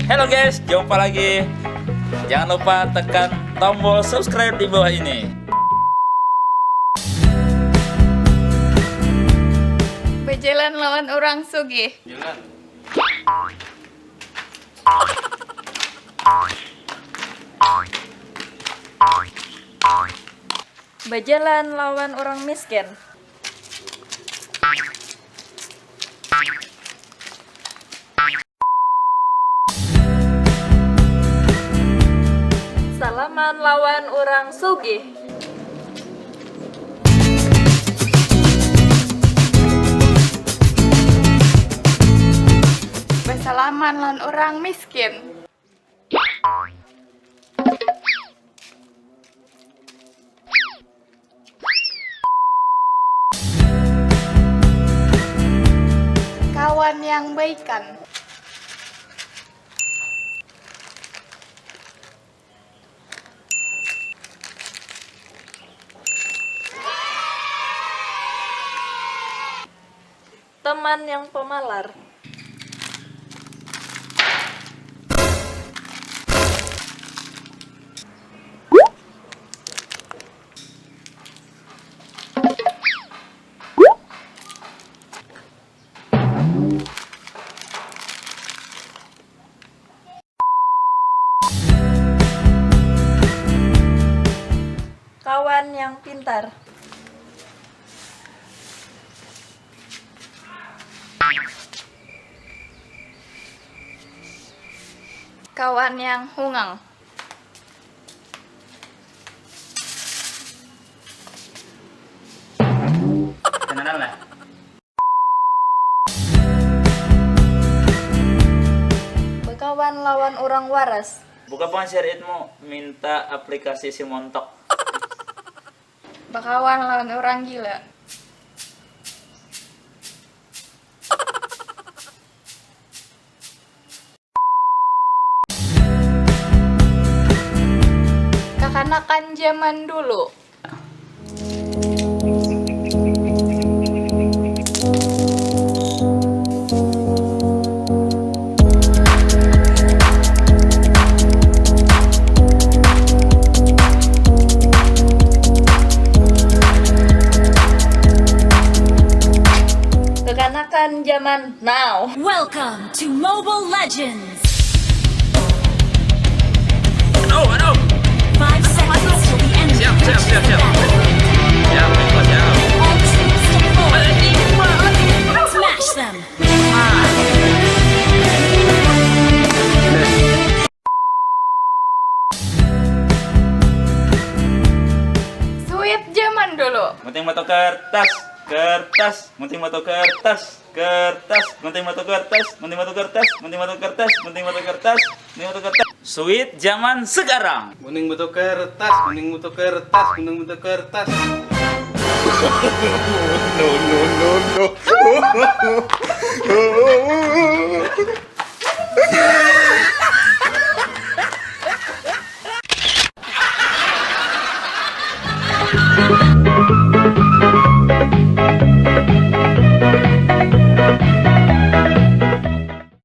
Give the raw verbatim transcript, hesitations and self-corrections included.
Hello guys, jumpa lagi. Jangan lupa tekan tombol subscribe di bawah ini. Berjalan lawan orang sugih. Jalan. Bajalan lawan urang miskin. Salaman lawan urang sugih. Basalaman lawan urang miskin. Kawan yang baikan. Teman yang pemalar. Kawan yang pintar. Kawan yang hungang. Kenalan lah. Bakawan lawan urang waras. Buka pang share it mu, minta aplikasi si montok. Bakawan lawan urang gila. Kakanakan zaman dulu. Kekanakan zaman now. Welcome to Mobile Legends. Aduh, aduh. Five seconds till the end. Siap, siap, siap, siap. Siap, siap, siap. All teams stay forward. Smash them. Suit zaman dulu. Munting batu kertas, kertas. Munting batu kertas, kertas. Munting batu kertas, munting batu kertas, munting batu kertas, munting batu kertas, munting batu kertas. Suit zaman sekarang. Munting batu kertas, munting batu kertas, munting batu kertas. No, no, no, no.